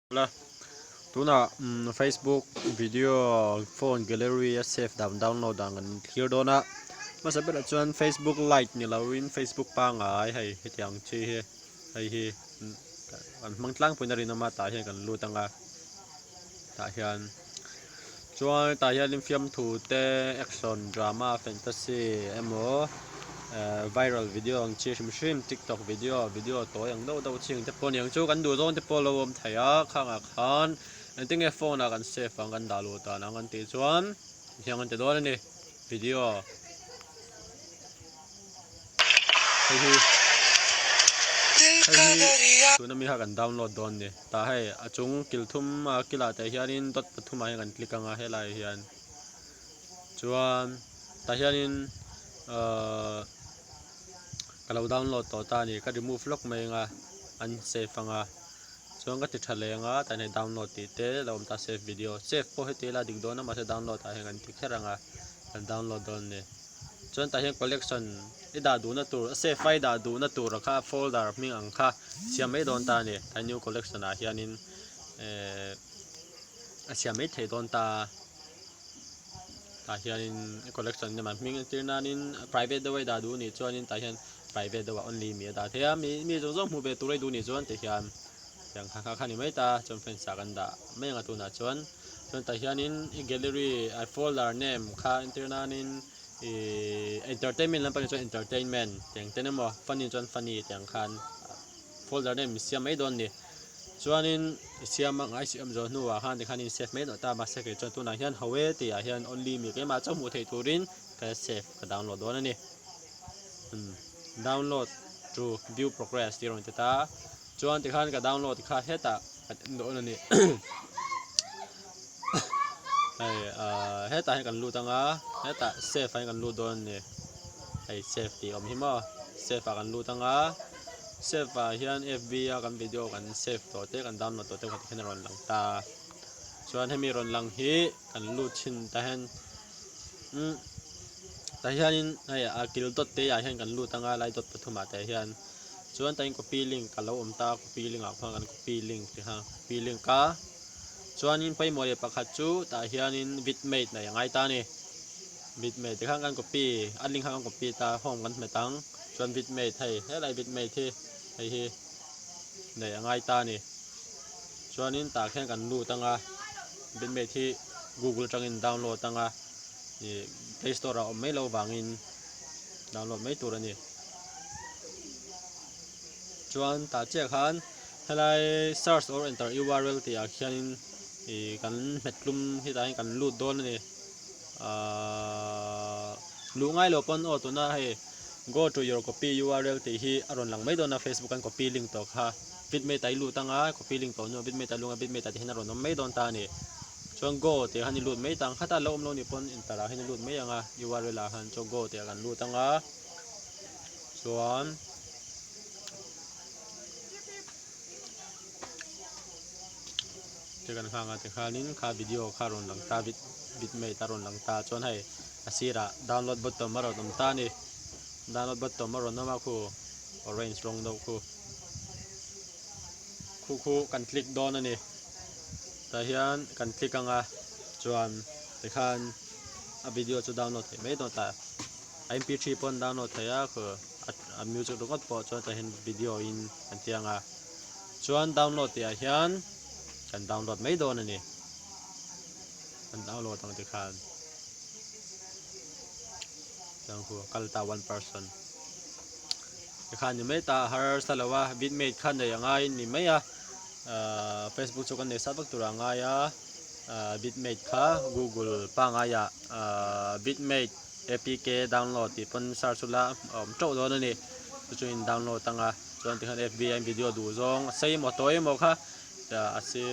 La tunah Facebook video phone gallery a save dan download dan kan thlir dawn a hmasa berah chuan Facebook lite ni loin Facebook pangngai hei hetiang chi hi hei hi kan hmang tlangpuiin a rinawm a tah hian kan lut ang a tah hian chuan tah hianin fiamthu te action drama fantasy emaw viral video ang chi hrim hrim tiktok video video tawi ang deuh deuh chi ang te pawh a ni ang chu kan duh zawng te pawh a lo awm thei a khangah khan engtin nge phone ah kan save ang kan dah luh dan ang kan tih chuan hiang an ti dawn a ni video hei hi hei hi tuna mi kha kan download dawn a ni tah hei a chung kil thum a kilah te hianin dot pathum ah hian kan click ang a helai ah hian. Chuan tah hianin ahh ka lo download tawh ta a ni ka remove lawk mai anga an save anga chuan ka ti tha leh anga tah hian download tih te a lo awm ta save video save pawh heti ila dik dawn a mahse download ah hian kan ti kher anga kan download dawn a ni chuan tah hian collection i dah duhna tur a save a i dah duhna tur kha folder hming ang kha siam mai dawn ta a ni tah new collection ah hianin ehh a siam mai theih dawn ta a. Tah hianin collection lamah hming entir nanin private deuh a i dah duh anih chuanin tah hian private deuhah only mi a dah thei a mi mi zawng zawng hmuh ve tur a i duh anih chuan tihian tiang kha kha a ni mai ta chuan friends ah kan dah mai ang a tunah chuan chuan tah hianin i gallery a folder name kha entir nanin ihh entertainment lampang ah chuan entertainment tiang ten emaw funny chuan funny tiang khan folder name i siam mai dawn a ni. Chuanin i siam a ngai siam zawh hnuah khan tikhan in save mai loh ta mahse kei chuan tunah hian ho e tih ah hian only mi keimah chauh hmuh theih turin ka save ka download dawn a ni. Umm download to view progress tih a rawn ti ta chuan tikhan ka download kha hetah kan en dawn a ni. Hei ah hetah hian kan lut anga hetah save ah hian kan lut dawn a ni. Hei save tih a awm hi maw save ah kan lut anga. Save ah hian fb a kan video kan save tawh te kan download tawh te kha tikhian a rawn lang ta a chuan hemi rawn lang hi kan lut chhin tah hian umm tah hianin hei a kil dawt te ah hian kan lut anga lai dawt pathum ah te hian chuan tah hian copy link a lo awm ta a copy link ah khuan kan copy link ti kha copy link a chuanin pawimawh leh pakhat chu tah hianin vidmate nei a ngai ta a ni vidmate tikhan kan copy a link kha kan copy ta a home kan hmet ang. Chuan vidmate hei helai vidmate hi hei hi neih a ngai ta a ni. Chuanin tah khian kan lut ang a, vidmate hi google atangin download ang a, ih play store ah a awm mai loh vangin download mai tur a ni. Chuan tah chiah khan helai search or enter url tih ah khianin ih kan hmet tlum hetah hian kan lut dawn a ni. Ahh luh ngai loh pawn aw tuna hei. Go to your copy url tih hi a rawn lang mai dawn a, Facebook an copy link tawh kha vidmate ah i lut anga copy link tawh hnuah vidmate ah i lung a vidmate ah tihian a rawn awm mai dawn ta a ni. Chuan go tih khan i lut mai ta ang khatah lo awm lo nih pawn enter ah hian i lut mai ang a url ah khan chuan go tih ah kan lut anga chuan Che kan nghak a tikhanin kha video kha a rawn lang ta vid vidmate a rawn lang ta chuan hei a sirah download button a rawn awm ta a ni download button a rawn awm a khu orange rawng deuh khu khu khu kan click dawn a ni tah hian kan click ang a chuan tikhan a video chu download theih mai dawn ta mp3 pawn download theih a khu a music ringawt pawh chuan tah hian video in kan ti ang a. Chuan download tih ah hian kan download mai dawn a ni. Kan download ang tikhan chuan khu kal ta one person tikhan ni mai ta a harsa lo a vidmate kha nei a ngai ni mai a ahh facebook chu kan nei sat vak tur a ngai a ahh vidmate kha google pangai ah ahh vidmate apk download tih pawn search ula a awm teuh dawn a ni chu chu in download ang a. Chuan tikhan fb a in video duh zawng a sei emaw tawi emaw kha a sir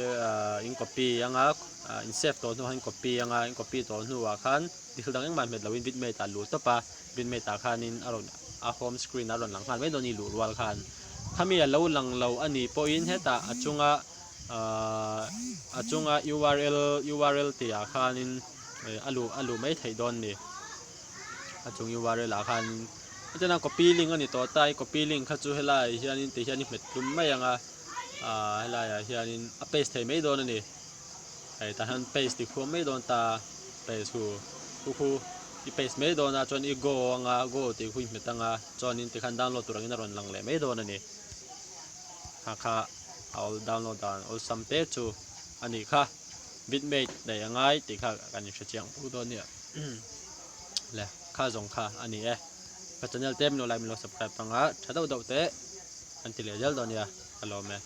in copy anga in save tawh hnuah in copy anga in copy tawh hnuah khan thil dang engmah hmet loin vidmate ah luh tawp a vidmate ah khanin a rawn a home screen ah a rawn lang nghal mai dawn a ni luh rual khan khami a lo lang lo a nih pawhin hetah a chunga ahh a chunga url url tih ah khanin a luh a luh mai theih dawn a ni. A chung url ah khanin hetiang copy link a ni tawh ta i copy link kha chu helai hianin ti hian i hmet tlum mai ang a Ahh helai ah hianin a paste thei mai dawn a ni. Hei tah hian paste i khuam mai dawn ta paste hu khu khu i paste mai dawn a chuan i go anga go tih khu i hmet anga chuanin tikhan download tur angin a rawn lang leh mai dawn a ni. Kha kha a awl download dan awlsam te chu a nih kha bitmate neih a ngai tih kha kan inhre chiang puk dawn nia le kha zawng kha a ni e. Ka channel te min lo like min lo subscribe anga tha deuh deuh te an ti leh zel dawn nia ka lawm e.